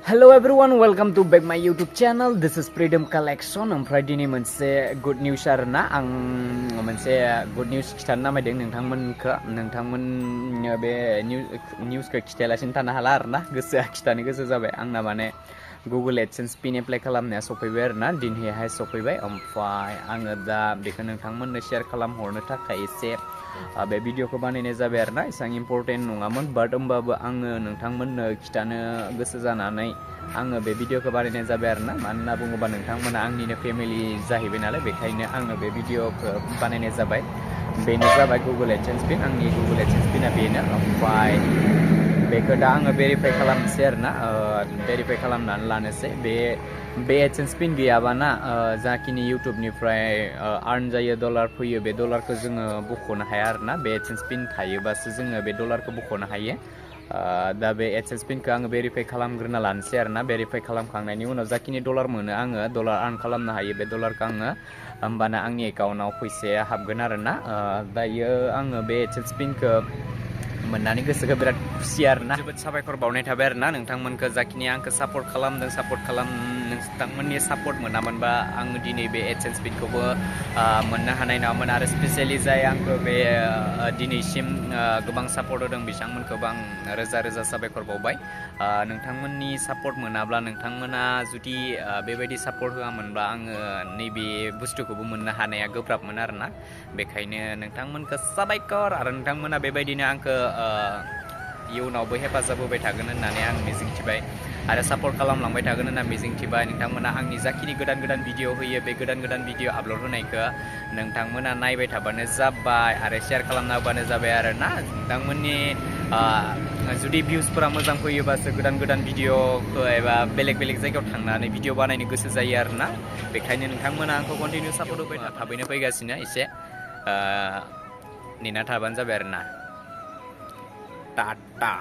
Hello everyone, welcome to back my YouTube channel. This is Freedom Collection. ओमफ्राय दिनै मोनसे good news आरोना आं मोनसे good news खिथानो नामायदों नोंथांमोन बे newsखौ खिथायालासिनो थानो हाला आरोना खिथानो गोसो जाबाय आंना माने Google AdSense पिन एप्लाइ खालामनाया सफैबाय आरोना दिनैहाय सफैबाय ओमफ्राय आङो दा बेखौ नोंथांमोननो शेयार खालामहरनो थाखाय एसे बे भिडिअखौ बानायनाय जाबाय आरोना एसेबां इम्पर्टेन्ट नङामोन बाट होमबाबो आङो नोंथांमोननो खिथानो गोसो जानानै आङो बे भिडिअखौ बानायनाय जाबाय आरोना मानो होनना बुङोबा नोंथांमोना आंनिनो फेमिलि जाहैबाय नालाय बेखायनो आङो बे भिडिअखौ बानायनाय जाबाय बेनो जाबाय Google AdSense पिन आंनि Google AdSense पिना बेनो ओमफ्राय बेखौ दा आङो भेरिफाइ खालामनोसै आरोना भेरिफाइ खालामनानै लानोसै बे AdSense पिन गैयाबाना जाखिनि इउटुबनिफ्राय आर्न जायो डलार फैयो बे डलारखौ जोङो बख'नो हाया आरोना बे AdSense पिन थायोबासो जोङो बे डलारखौ बख'नो हायो दा बे AdSense पिनखौ आङो भेरिफाइ खालामग्रोना लानोसै आरोना भेरिफाइ खालामखांनायनि उनाव जाखिनि डलार मोनो आङो डलार आर्न खालामनो हायो बे डलारखौ आङो होमबाना आंनि एकाउन्टाव फैसाया हाबगोन आरोना दायो आङो बे AdSense पिनखौ मोननानै गोसोखौ बिराद खुसि आरोना जोबोद साबायखर बावनाय थाबाय आरोना नोंथांमोनखौ जाखिनि आंखौ सापर्ट खालामदों नोंथांमोननि सापर्ट मोनामोनबा आं दिनै बे AdSense पिनखौबो मोननो हानाय नङामोन आरो स्पेसियेलि जाय आंखौ बे दिनैसिम गोबां सापर्ट होदों बिथांमोनखौबो आं रोजा रोजा साबायखर बावबाय नोंथांमोननि सापर्ट मोनाब्ला नोंथांमोना जुदि बेबायदि सापर्ट होआमोनब्ला आङो नैबे बुस्थुखौबो मोननो हानाया गोब्राबमोन आरोना बेखायनो नोंथांमोनखौ साबायखर आरो नोंथांमोना बेबायदिनो आंखौ इयुनावबो हेफाजाब होबाय थागोन होननानै आं मिजिंथिबाय आरो सापर्ट खालामलांबाय थागोन होनना मिजिंथिबाय नोंथांमोना आंनि जाखिनि गोदान भिडिअ होयो बे गोदान भिडिअ आपल'ड होनायखौ नोंथांमोना नायबाय थाबानो जाबाय आरो शेयार खालामना होबानो जाबाय आरोना नोंथांमोननि जुदि भिउसफोरा मोजां फैयोबासो गोदान भिडिअखौ एबा बेलेग जायगायाव थांनानै भिडिअ बानायनो गोसो जायो आरोना बेखायनो नोंथांमोना आंखौ कन्टिनिउ सापर्ट होबाय थाबैनो फैगासिनो एसे नेना थाबानो जाबाय आरोना टाटा